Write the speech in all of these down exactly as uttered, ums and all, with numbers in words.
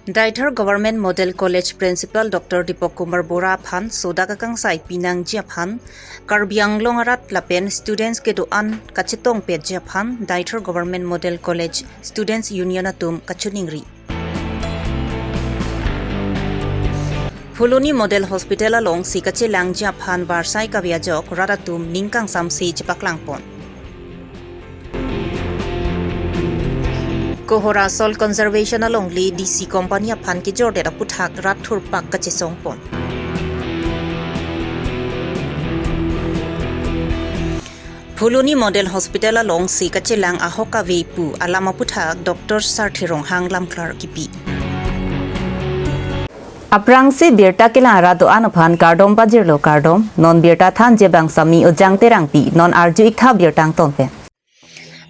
Deithor Government Model College Principal Doctor Deepak Kumar Bora aphan sodak akangsai pinangji aphan, Karbi Anglong arat lapen students kedo-an kachetongpetji aphan Deithor Government Model College Students Union atum kachiningri. Phuloni Model Hospital alongsi kachelangji aphan varsai kave ajok rat atum ning kangsamse chepaklangpon. Kohora Salt Conservation alongle D C Company aphan kejordet aputhak rat thurpak kachesongpon. Phuloni Model Hospital alongsi kachelang ahok kave pu alam aputhak Doctor Sarthe Ronghang lamklar kipi. Aphrangsi birta kelang arat do-an aphan kardom pajirlo kardom, non birta thanji abang Sami Ujang Terangpi, non arju iktha birta angton pen.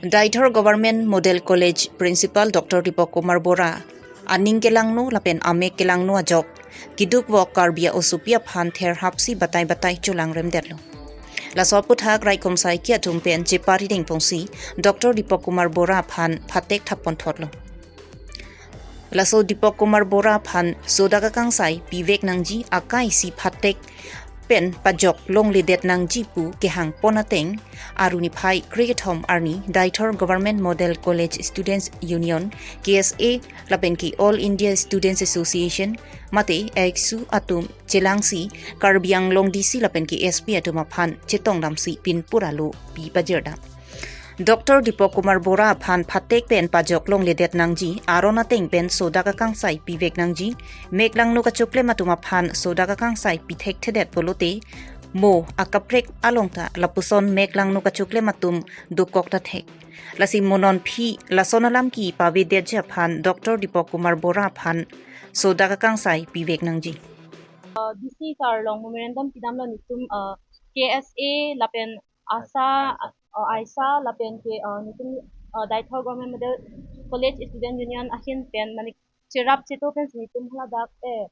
Deithor Government Model College Principal Doctor Deepak Kumar Bora aning kelangno lapen amek kelangno ajok kidukvok Karbi a-osopi aphan therhapsi batai batai cholangremdetlo. Laso aputhak raikom saiki atum pen chepari dengpongsi Doctor Deepak Kumar Bora aphan phatek thapponthotlo. Laso Deepak Kumar Bora aphan sodak akangsai pivek nangji akai si phatek pen pajok longledet nangji pu kehangpon ateng, arni phai krekethom arni Deithor Government Model College Students Union, K S A, lapen ke All India Students Association, mate ACSU atum chelangsi Karbi Anglong D C lapen ke S P atum aphan chetongdamsi pinpur alo pi pajirdam. Doctor Deepak Kumar Bora aphan phatek pen pajok longledet nangji, aron ateng pen sodak akangsai pivek nangji, meklangno kachoklem atum aphan sodak akangsai pithekthedet pulote, mo akaprek along ta lapuson meklangno kachoklem atum dokok ta thek. Lasi mo non phi lason alam kepavedetji aphan Doctor Deepak Kumar Bora aphan sodak akangsai pivek nangji. Uh, D C sir along memorandum pidamlo nelitum, uh, K S A lapen ASHA, uh, ASHA lapen ke, uh, nelitum, uh, Deithor Government Model College Student Union ahin pen mane cherap cheto pensi nelitum haladak, eh,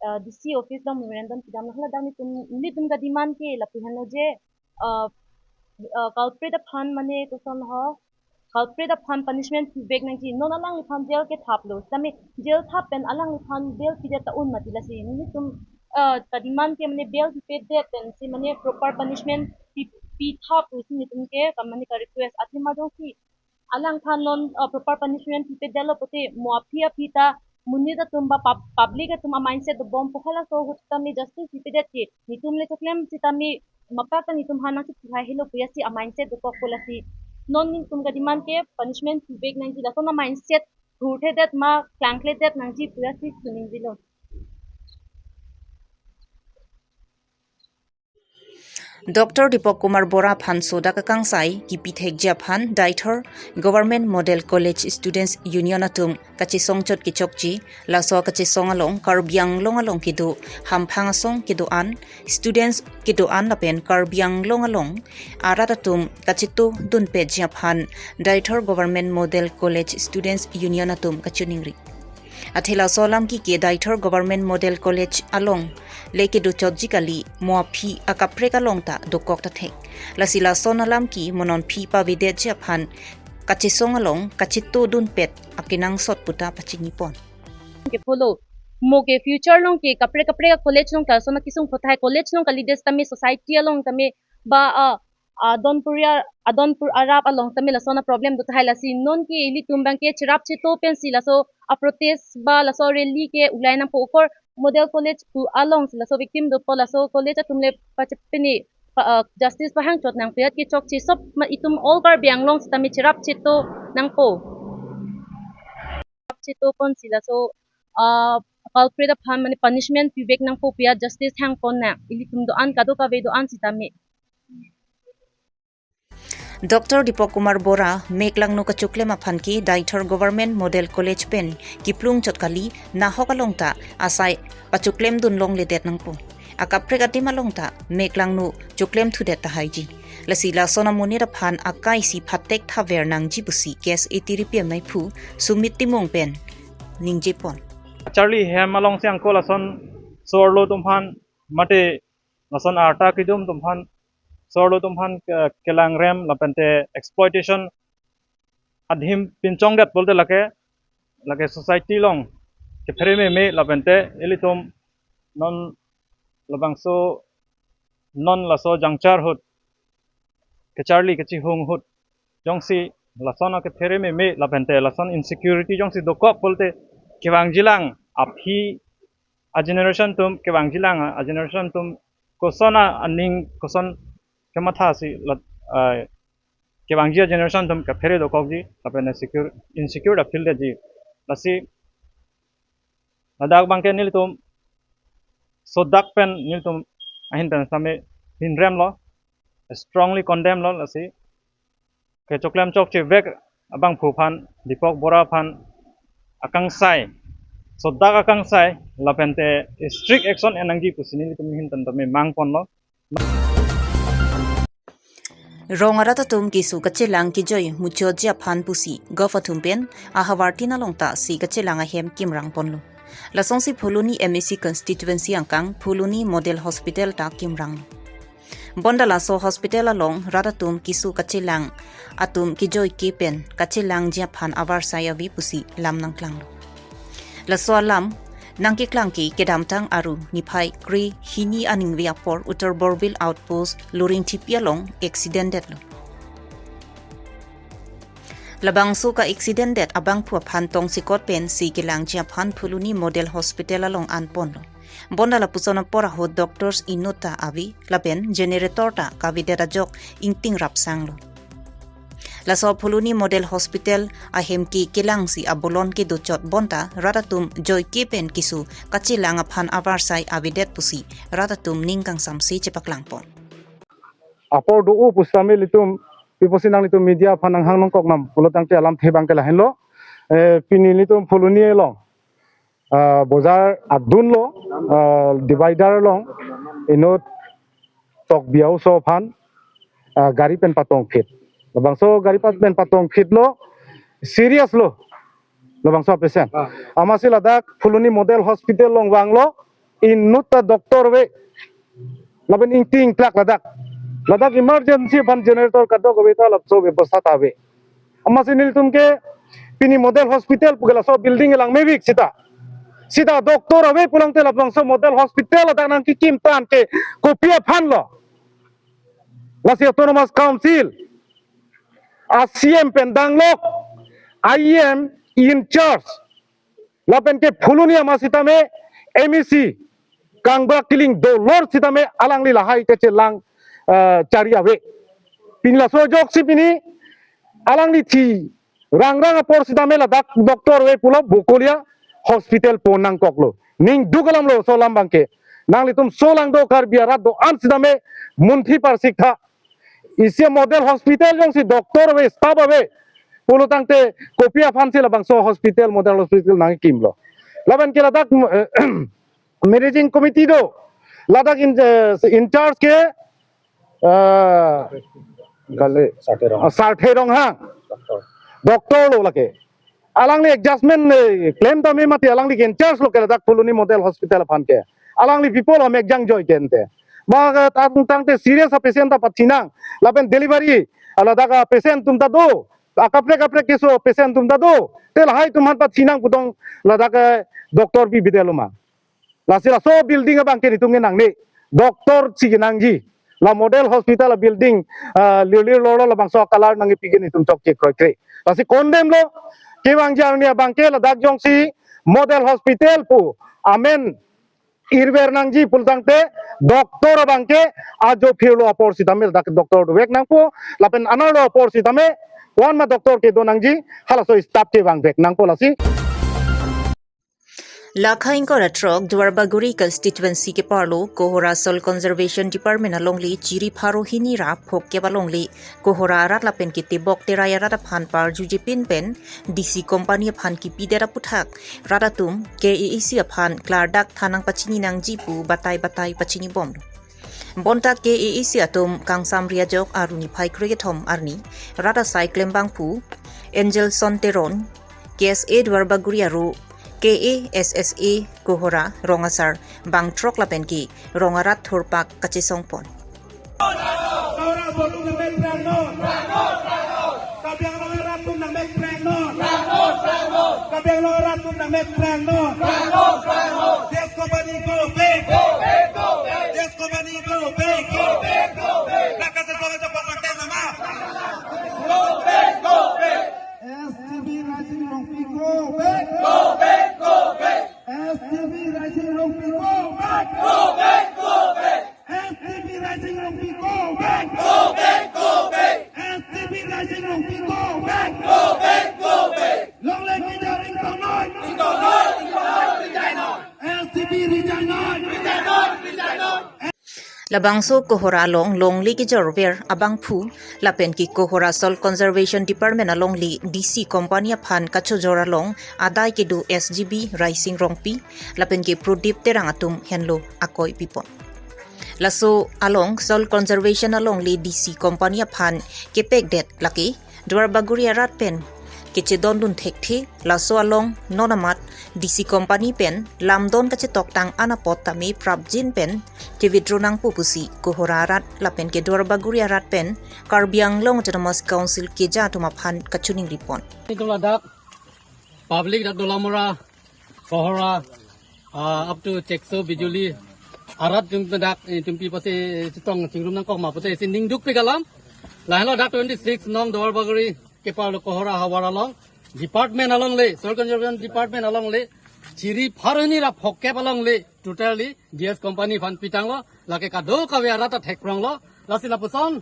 uh, D C office along memorandum pidamlo, haladak nelitum, nelitum kademand ke lapu henlo je, uh, uh, culprit aphan mane koson ho, culprit aphan punishment pivek nangji, non alangliphan jail kethaplo. Tame jail thap pen alangliphan bail pidet ta un mati, lasi nelitum, uh, kademand ke mane bail pipedet pensi mane proper punishment pi, pithap pusi nelitum ke ka mane ka request athema jongsi alangphan non, uh, proper punishment pipedetlo pulote mo aphi aphi ta monit atum ba pub-, public atum a-mindset dobom pu, halaso ahut tame justice pipedet ke nelitum le choklem sitame mapa ta nelitum aphan nangchiphuhai helo pusi a-mindset dokokpo, lasi non nelitum kademand ke punishment pivek nangji, lason a-mindset thurthedet ma klangkledet nangji pusi chiningjilo. Doctor Deepak Kumar Bora aphan sodak akangsai kipithekji aphan Deithor Government Model College Students Union atum kachesong chot kechokji. Laso kachesong along Karbi Anglong along kedo hamphang asong kedo-an, students kedo-an lapen Karbi Anglong along arat atum kachetodunpetji aphan Deithor Government Model College Students Union atum kachiningri. Athe laso alam ke ke Deithor Government Model College along le kedo chotji kali, mo aphi akaprek along ta dokok ta thek. Lasi lason alam ke mo non phi pavedetji aphan kachesong along kachetodunpet akenangsot puta pachinipon. Ke pulo, mo ke future along ke kaprek kaprek a-college along ta lason akesung phothai, college along kalidet tame society along tame ba, ah, adon puri a-, adon pur arap along tame lason a-problem do tahai, lasi non ke ilitum abang ke cherap cheto pensi laso a-protest ba laso rally ke ulai nangpo, okor Model College pu alongsi laso victim dopo, laso college atum le pachepini pa, ah, justice pahang chot nangpo, ajat kechokche sop ma itum all Karbi Anglong sitame cherap cheto nangpo. Cherap cheto ponsi laso, ah, culprit aphan mane punishment pivek nangpo pu ajat justice hangpon nang. Ilitum do-an kadokave do-an sitame. Doctor Deepak Kumar Bora meklangno kachoklem aphan ke Deithor Government Model College pen kiplung chot kali, nahok along ta asai pachoklemdun longledet nangpo. Akaprek adim along ta meklangno choklemthudet tahaiji. Lasi lason amonit aphan akai si phatek thaver nangji pusi K S A tiripi amei aphu Sumit Timung pen ningjepon. Charli hem alongsi angko lason so-arlo atum aphan mate lason arta kedun atum aphan, so-arlo atum aphan ke-, kelangrem lapente exploitation adim pinchongdet pulote lake, lake society along kephere meme lapente ilitum non labangso non laso jangchar ahut, kacharli kachihung ahut jongsi lason akephere meme lapente lason insecurity jongsi dokok pulote kevangjilang aphi a generation atum, kevangjilang a generation atum koson aning koson kemathasi lat, ah, kevangji a generation atum kephere dokokji lapen insecure, insecure aphi detji. Lasi ladak abangke nelitum sodak pen nelitum ahin pen same pinrem lo, strongly condemn lo. Lasi kechoklem chokche vek abangphu aphan, Deepak Bora aphan akangsai, sodak akangsai lapente strict action en nangji pusi nelitum ahin pen tame mangponlo. Rong arat atum keso kachelang kejoi muchotji aphan pusi govt atum pen ahavar tin along ta si kachelang ahem kimrang ponlo. Lasonsi Phuloni M A C constituency angkang Phuloni Model Hospital ta kimranglo. Bonta laso hospital along rat atum keso kachelang atum kejoi ke pen kachelangji aphan avarsai ave pusi lam nangklanglo. Laso alam nangkeklang ke kedamtang Aru niphai kre hini aningve apor Uttar Borbil outpost Luringthepi along accident detlo. Labangso ka accident det abangphu aphan tongsekot pensi kelangji aphan Phuloni Model Hospital along anponlo. Bonta lapuson apor ahut doctors inut ta ave lapen generator ta kavedet ajok ingting rapsanglo. Laso Phuloni Model Hospital ahem ke kelangsi abolon kedochot bonta rat atum joike pen keso kachelang aphan avarsai avedet pusi rat atum ning kangsamse chepaklangpon. Apor do-o pusitame ilitum, pi pusi nanglitum media aphan nanghang nangkoknang pulo tangte alamthe abangke lahenlo. Eh, pini ilitum Phuloni along, ah, bojar adunlo, ah, divider along inut Tokbi a-oso aphan, ah, gari pen patongphit. Labangso gari pat pen patongphitlo, serious lo labangso patient. Ah. Amatsi ladak Phuloni Model Hospital along vanglo, inut ta doctor ave. Lapen ingting ingklak ladak. Ladak emergency aphan generator kadokave ta lapuson bebosta ta ave. Amatsi nelitum ke pini Model Hospital puke laso building kelang mevek seta. Seta doctor ave pulote labangso Model Hospital ladak nangkekim tangte kopi aphanlo. Lasi Autonomous Council a C E M pen danglok, I E M in charge lapen ke Phuloni ama sitame M A C kangbra kiling dolor sitame alangli lahai kachelang, eh, chari ave. Pini laso ajoksi pini alangli thi rangrang apor sitame ladak doctor ave pulo Bokolia hospital pon nangkoklo. Ning duk alamlo laso alam abangke. Nanglitum solangdo Karbi arat do-an sitame munthi parsik tha. Isi Model Hospital jongsi doctor ave, staff ave pulo tangte kopi aphansi labangso hospital, Model Hospital nangkimlo. Lapen ke ladak, eh, managing committee do, ladak in, eh, in charge ke, eh, kali, Sarthe Ronghang. Ah, Sarthe Ronghang. Doctor. Doctor lo lake. Alangli adjustment, eh, claim tame mati alangli ke in charge lo ke ladak Phuloni Model Hospital aphan ke. Alangli people hom ekjang joi ke ante. Ba, eh, tang, tangte serious a patient ta pathinang. Lapen delivery, ah, ladak a patient atum ta do. Akaprek kaprek keso patient atum ta do. Te lahai atum aphan pathinang putong ladak, eh, doctor bibidelo ma. Lasi laso building abangke nelitum ke nangne. Doctor si kenangji. La Model Hospital a building, ah, lir lir lor lor labangso a colour nangkepi ke nelitum chokche kroikre. Lasi condemn lo. Kevangji arni abangke ladak jongsi Model Hospital pu amen irver nangji pulo tangte doctor abangke ajo phirlo apor sitame ladak doctor vek nangpo lapen anerlo apor sitame koan ma doctor kedo nangji halaso staff kevang vek nangpo lasi. Lakha ingkoi ra throk Duarbagori constituency keparlo Kohora Soil Conservation Department alongle chiri pharo hini ra phokep alongle Kohora arat lapen ke Tebok Terai arat aphan parjujepin pen D C company aphan kipidet aputhak rat atum K A A C aphan klardak than nangpachini nangji pu batai batai pachinibom. Bonta K A A C atum kangsam ri ajok Aru niphai kre kethom arni rat asai klembangphu Angelson Teron, K S A Duarbagori Aru, K A S S A Kohora rong asar bang throk lapen ke rong arat thurpak kachesongpon. Kaurak boru nangmek prang non. Karbi Anglong arat atum nangmek prang non. Karbi Anglong arat Nangmet prang non. Prang non, prang non. Gas company go back. Go back, go back. Gas company go back. Go back, go back. Nangkasa soga cepat pakai nama. Go back, go back. S T B Raising Rongpi go back. Go back, go back. S T B Raising Rongpi go back. Go back, go back. S T B Raising Rongpi go back. Go back, go back. S T B Raising Rongpi go back. Go back, go back. Longle kijor ingtong noi. Ingtong noi, ingtong noi, resign noi. S T B resign noi. Resign noi, resign noi. Labangso Kohora along longle kijorver abangphu lapen ke Kohora Soil Conservation Department alongle D C company aphan kachojor along adai kedo S G B Raising Rongpi lapen ke Prodip Terang atum henlo akoi pipon. Laso along Soil Conservation alongle D C company aphan kepekdet lake Duarbagori arat pen kechedondun thekthe. Laso along non amat D C company pen lamdon kachetoktang an apot tame prapjin pen ke-withdraw nangpo pusi Kohora arat lapen ke Duarbagori arat pen Karbi Anglong Autonomous Council keja atum aphan kachiningripon. Itum ladak public dak Dolamara, Kohora, ah, up to Chekso, Bijuli arat atum dak, eh, atum pi pasi chetong chingrum nangkok ma pute si ningdukpik alam. Lahenlo dak twenty six nong Duarbagori keparlo Kohora havar along department alongle, Soil Conservation Department alongle chiri pharo hini ra phokep alongle totally D S company aphan pitanglo, lake kadokave arat ta thekpronglo. Lasi lapuson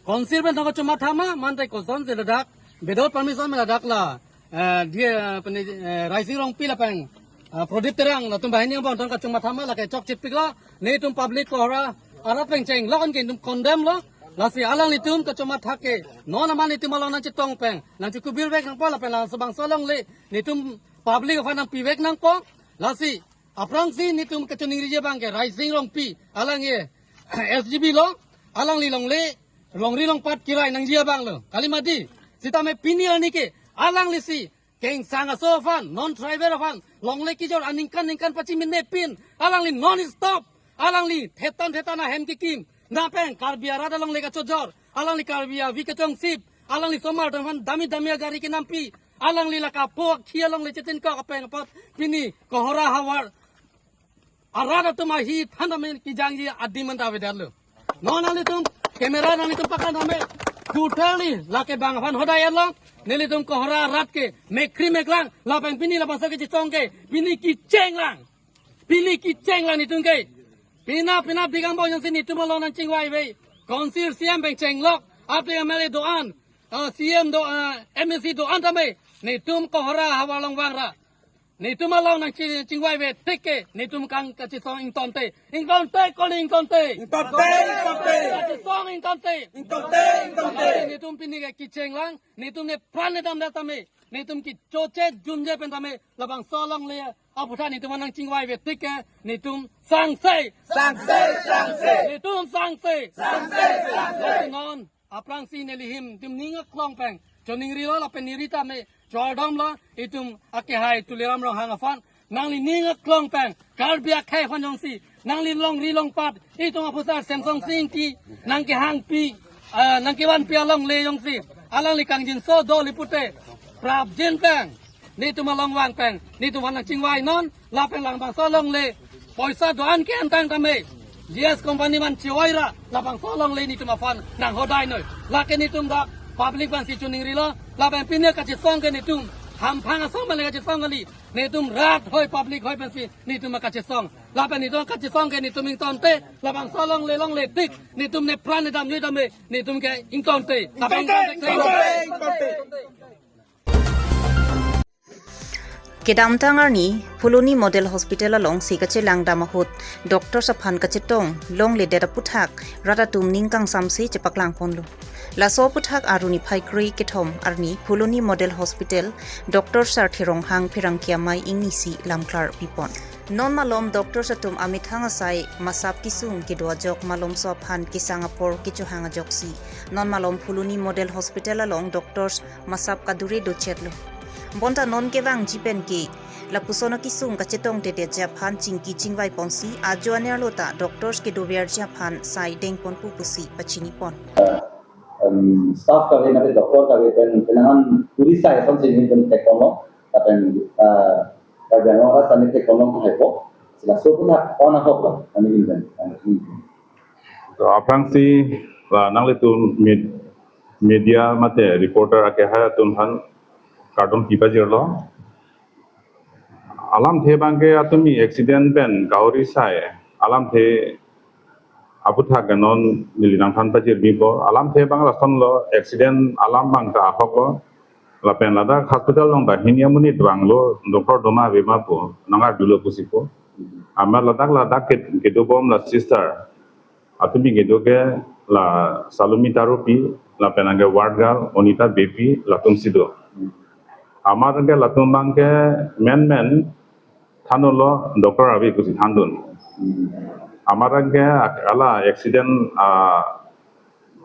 council pen thang kachomatha ma, mante kosonsi ladak without permission ma ladak la, eh, dia, eh, pene, eh, Raising Rongpi lapen, eh, Prodip Terang latum banghini abang thang kachomatha ma, lake chokchepiklo. Netum public Kohora arat pen chenglok an ke netum condemn lo. Lasi alanglitum kachomatha ke non amat netum along nangchetong pen nangchekubir vek nangpo lapen labangso alongle netum public aphan nangpi vek nangpo. Lasi aphrangsi netum kachiningriji abang ke Raising Rongpi alangli S G B lo, alangli longle longri longpat kirai nangji abang lo. Kali mati, sitame pini arni ke alanglisi kengsang aso aphan, non tribal aphan longle kijor aningkan ningkan pachiminepin alangli non stop alangli thetan thetan ahem kekim, lapen Karbi arat alongle kachojor, alangli Karbi avi kachongsip, alangli somar atum aphan dami dami agari kenampi, alangli la kapo akhi alongle chetinkok apeng apot pini Kohora havar arat atum ahi than tame kejangji adim anta avedetlo. Non nanglitum camera nanglitum paklang tame totally lake bang aphan hodai etlo. Nelitum Kohora arat ke mekkri meklang lapen pini labangso kechesong ke pini kechenglang. Pini kechenglang netum ke. Pina pina bigam bo jongsi netum along nangchingvai ave. Council C M pen chenglok, aphi M L A do-an, ah, C M do, ah, M A C do-an tame netum Kohora havar along vangra. Netum along nangchingvai ave tik ke netum kang kachesong ingtonte. Ingtonte, kali ingtonte. Ingtonte, ingtonte. Kachesong ingtonte. Ingtonte, ingtonte. Netum pini ke kechenglang, netum nepran nedam det tame, netum kechoche junje pen tame labangso alongle aputhak netum nangchingvai ave tik ke netum sangse. Sangse, sangse. Netum sangse. Sangse, sangse. Lasi non aphrangsi neli hem itum ning aklong pen chiningrilo lapen neli tame chordomlo, itum akehai Tuliram Ronghang aphan, nangli ning aklong pen Karbi akhei aphan jongsi nangli longri longpat itum aphusar Semsonsing Ingti nangkehangpi, eh, nangkevanpi alongle jongsi alangli kangjinso do li pute prapjin pen netum along vang pen netum aphan nangchingvai non, lapen labangso alongle poisa do-an ke-en tang tame D S company man chevai ra labangso alongle netum aphan nanghodai noi. Lake netum dak public aphansi chiningrilo, lapen pini kachesong ke netum hamphang aso mane kachesong kali, netum rat hoi public hoi pensi netum kachesong. Lapen netum kachesong ke netum ingtonte, labangso alongle longle tik netum nepran nedam noi tame netum ke ingtonte. Lapen ingtonte. Kedamtang arni Phuloni Model Hospital alongsi kachelang dam ahut doctors aphan kachetong longledet aputhak rat atum ning kangsamse chepaklangponlo. Laso aputhak Aru niphai kre kethom arni Phuloni Model Hospital Doctor Sarthe Ronghang pherangke amei ingnisi lamklar pipon. Non malom doctors atum amethang asai masap kesung kedo ajok malomso aphan kesang apor kechohang ajoksi non malom Phuloni Model Hospital along doctors masap kadure dochetlo. Bonta non kevangji pen ke lapuson akesung kachetongtedetji aphan chingki chingvaiponsi ajo anerlo ta doctors kedoverji aphan sai dengponpo pusi pachinipon. Um, staff kave mate doctor kave pen penang an kuri sai asonsi netum thekponlo, lapen, uh, Karbi Anglong arat sitame theklong haipo. Sila so pun hak on ahok lo. Kami ingin. To aphrangsi la nanglitum med-, media mate reporter akehai atum aphan kardom kipajirlo. Alamthe abangke atumi accident pen kahori sai alamthe aputhak non neli nangthan pajirbipo. Alamthe abang lasonlo, accident alam abang ta ahoklo. Lapen ladak hospital along ta hini amonit vanglo, doctor doma ave ma pu, nangarjulo pusi pu. Amat ladak ladak ke, kedobom la sister. Atumi kedo ke la Salumi Tarupi, lapen anke ward girl Onita Beypi, latumsi do. Amat anke latum abangke menmen thanlo, doctor ave pusi thandun. Amat anke ak-, ala accident, ah,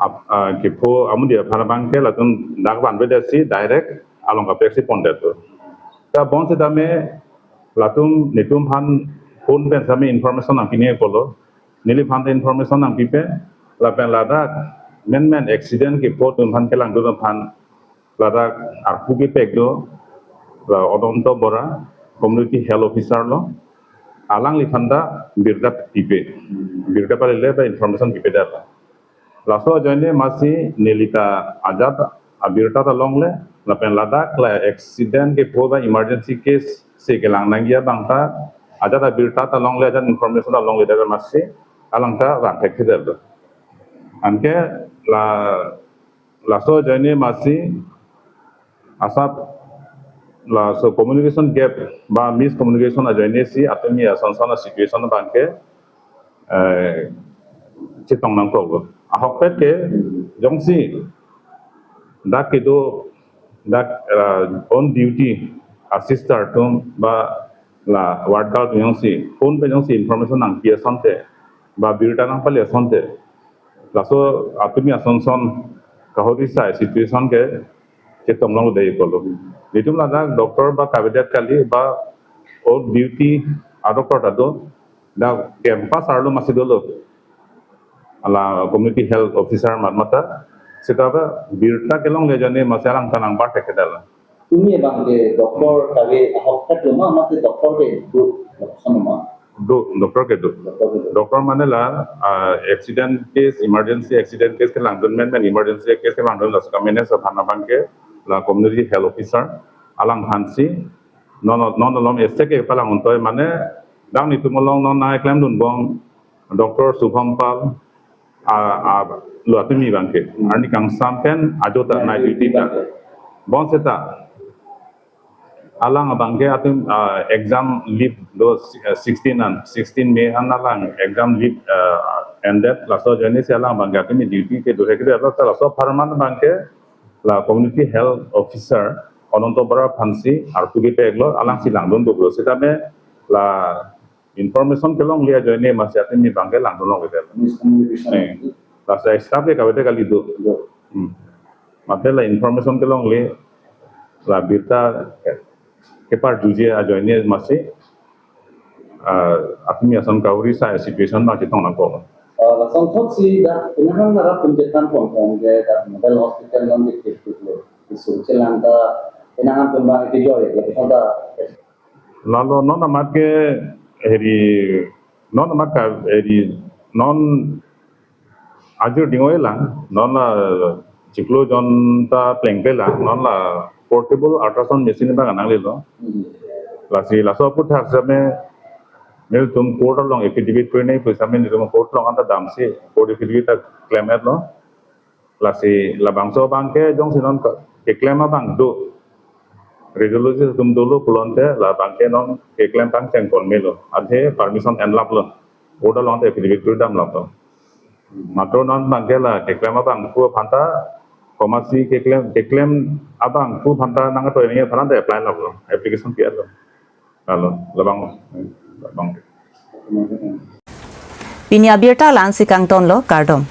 ap-, ah, kepho amonit aphan abangke latum dak vanvedetsi direct along kaprek si pondet. Ta bonsitame latum netum aphan phone pen sitame information nangpinepolo. Neliphan ta information nangpipe, lapen ladak menmen accident kepho atum aphan kelangdun aphan ladak arpu kepek do, la Odonto Bora, community health officer lo, alangliphan ta birta pipe. Birta palile ba information pipedet. Laso ajoine masi neli ta ajat abirta ta longle, lapen ladak la accident kepho ba emergency case si kelang nangji abang ta ajat abirta ta longle, ajat information ta longle, dak masi alang ta vang thekthedet. Anke la laso ajoine masi asap laso communication gap ba miscommunication ajoine si atumi ason son a situation abangke, eh, chetong nangkoklo. Ahokpet ke jongsi dak kedo, dak, eh, on duty a sister atum ba la ward girl atum jongsi phone pen jongsi information nangpi asonte ba birta nangpale asonte, laso atumi ason son kahori sai situation ke chetong longledetpo lo. Netum ladak doctor ba kavedet kali ba off duty a doctor ta do, dak campus arlo masi dolo. Ala community health officer mat mata, seta ba birta kelongle ajoine masi alang ta nangbar thekthedet. Tumi abangke doctor kave ahokpet lo ma, mate doctor kedo, doctor ma? Do, doctor kedo. Doctor kedo. Doctor mane la, ah, accident case, emergency accident case kelangdun, menmen emergency case kelangdun, laso ka-manage aphan abangke la community health officer, alangphansi non, non alom ese ke palang untoi mane, dak netum along non nangklemdunbom doctor Shubham Pal, a, a, lo atumi abangke. Hmm. Arni kangsam pen ajo ta night duty ta. Bonseta alang abangke atum, ah, exam leave do, eh, sixteen an, sixteen May an alang exam leave, eh, ended, laso ajoine si alang abangke atumi duty kedo thekthedet, laso apharman abangke la community health officer Odonto Bora aphansi arpu kepeklo, alangsi langdun duklo. Sitame la information kelongle ajoine masi atumi abangke langdun longledet. Miscommunication. Eh, laso staff ke kavete kali do. Do. Hmm. Mate la information kelongle, la birta ke, keparjuji ajoine masi, ah, atumi ason kahori sai situation abang chetong nangkok. Ah, lason thotsi dak, penang nara pun chethan pon pon ke dak model hospital non dikit dikit lo. Isu chelang ta, penang pun abang kejoi, ya, kita Lalo non amat ke heri, non amat ka heri, non ajir dingoi lang, non la chiklo jon ta plengple lang, non la portable ultrasound machine abang nanglelo. Hmm. Lasi laso aputhak sitame nelitum court along affidavit kuri nangji pu sitame nelitum court along anta damsi court affidavit ta klem-etlo. Lasi labangso abangke jongsi non ke-, keklem abang do. Radiologist atum dolo pulote labangke non keklem pangcheng pon melo. Athe permission enlaplo. Order along te affidavit kuri damlaplo. Matro non abangke la keklem abangphu aphanta, komatsi keklem, keklem abangphu aphanta nangtoi nangji aphan ta apply laplo. Application pi-etlo. Lalo, labang, labang. Pini abirta la-ansi kangtonlo, kardom.